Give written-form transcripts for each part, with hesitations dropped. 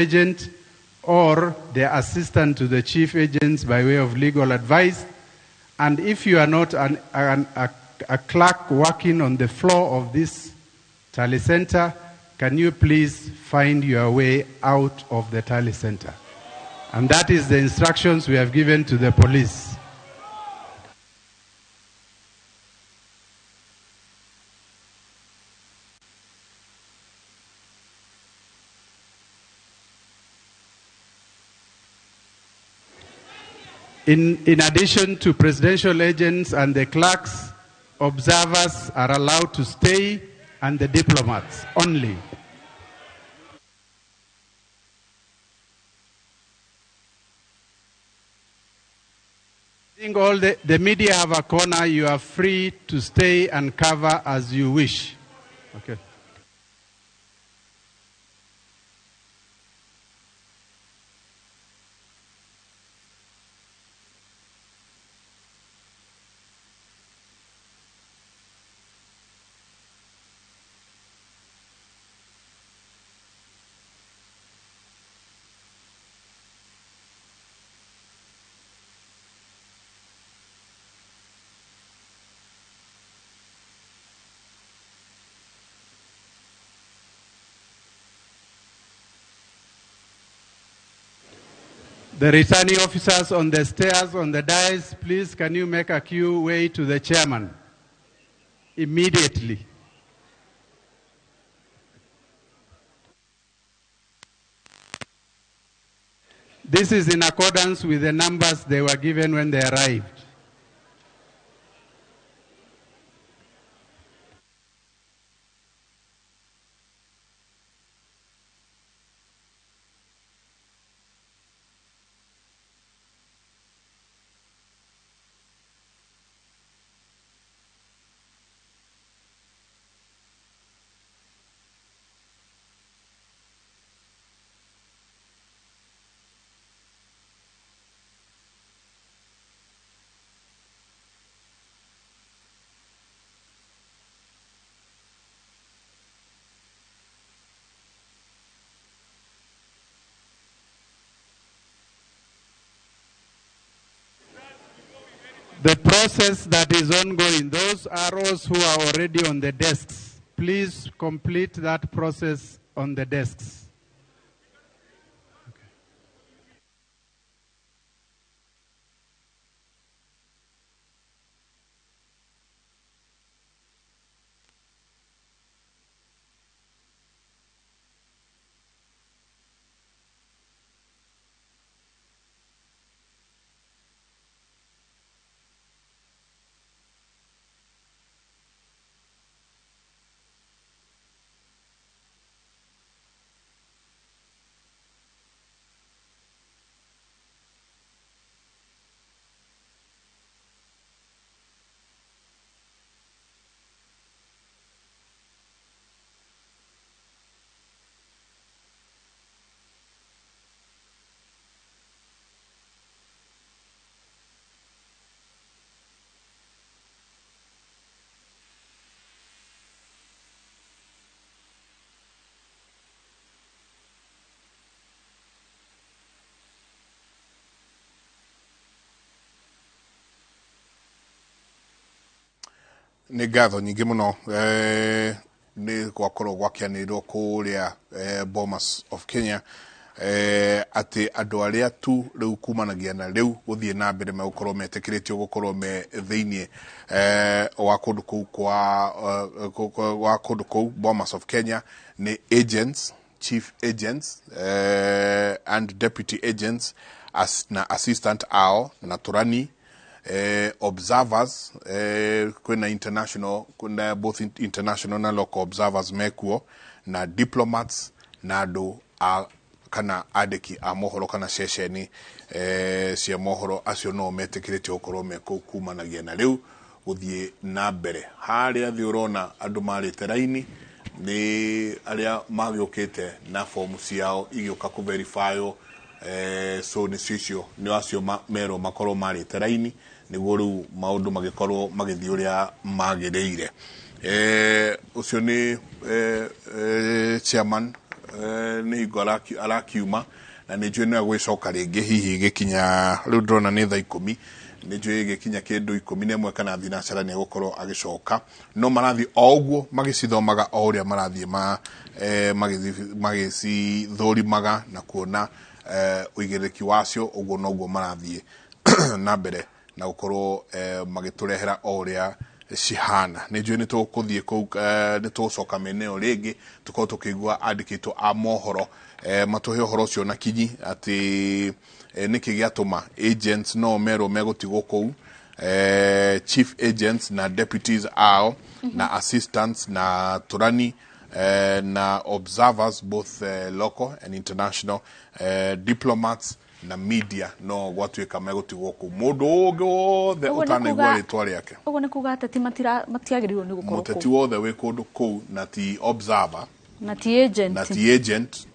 Agent or the assistant to the chief agents by way of legal advice. And if you are not a clerk working on the floor of this tally center, can you please find your way out of the tally center? And that is the instructions we have given to the police. In addition to presidential agents and the clerks, observers are allowed to stay and the diplomats only. I think all the media have a corner. You are free to stay and cover as you wish. Okay. The returning officers on the stairs, on the dais, please can you make a queue way to the chairman immediately? This is in accordance with the numbers they were given when they arrived. The process that is ongoing, those arrows who are already on the desks, please complete that process on the desks. Nĩ ngatho nyingĩ mũno nĩ gwakorwo gwakĩanĩrĩrwo kũrĩa Bomas of Kenya atĩ andũ arĩa tu rĩu kumanagia na rĩu gũthiĩ na mbere megũkorwo metĩkĩrĩtio gũkorwo me thĩiniĩ wa kũndũ kũu kwa wa kũndũ kũu Bomas of Kenya nĩ agents, chief agents and deputy agents as, na assistant ao na tũrani observers kwĩna international, kwĩna both international na local observers mekuo na diplomats na andũ a kana andĩki a mohoro kana ceceni cia mohoro acio no metĩkĩrĩtio gũkorwo me kũu kumanagia na rĩu gũthiĩ na mbere. Harĩa thĩ ũrona andũ marĩte raini nĩ arĩa magĩũkĩte na fomu ciao igĩũka kũverifywo so nĩcio icio nĩ acio merwo makorwo marĩte raini nĩguo rĩu maũndũ magĩkorwo magĩthiĩ ũrĩa magĩrĩire. Ũcio nĩ chairman Nĩ hingo arakiuma na nĩ njũĩ no egwĩcoka rĩngĩ hihi gĩkinya rĩu ndĩrona nĩ thaa 10, nĩ njũĩ gĩkinya kĩndũ 11 kana thinacara nĩ egũkorwo agĩcoka. No marathiĩ o ũguo magĩcithomaga o ũrĩa marathiĩ magĩcithũrimaga na kuona ũigĩrĩrĩki wacio, ũguo noguo marathiĩ na mbere na gũkorwo magĩtũrehera o ũrĩa cihana. Nĩ njũĩ nĩ tũgũthiĩ kũu, nĩ tũgũcoka mĩena ĩyo rĩngĩ tũkorwo tũkĩigua andĩkĩtwo a mohoro matũhe ũhoro ũcio na kinyi atĩ nĩkĩ gĩatũma agents no merwo megũtigwo kũu, chief agents na deputies ao na assistants na tũrani na observers, both local and international, diplomats na media no gwatuĩka megũtigwo kũu, mũndũ ũngĩ wothe Ũguo nĩ ũtanaigua rĩtwa rĩake. Ũguo nĩ kuga ateti matiagĩrĩirwo nĩ gũkorwo Mũteti kũu. Wothe wĩ kũndũ kũu na ti observer na ti agent na ti agent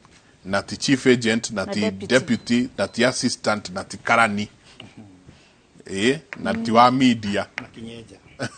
na ti chief agent na na ti deputy. Deputy na ti assistant na ti karani, ĩ, na ti wa media. Makinyenja.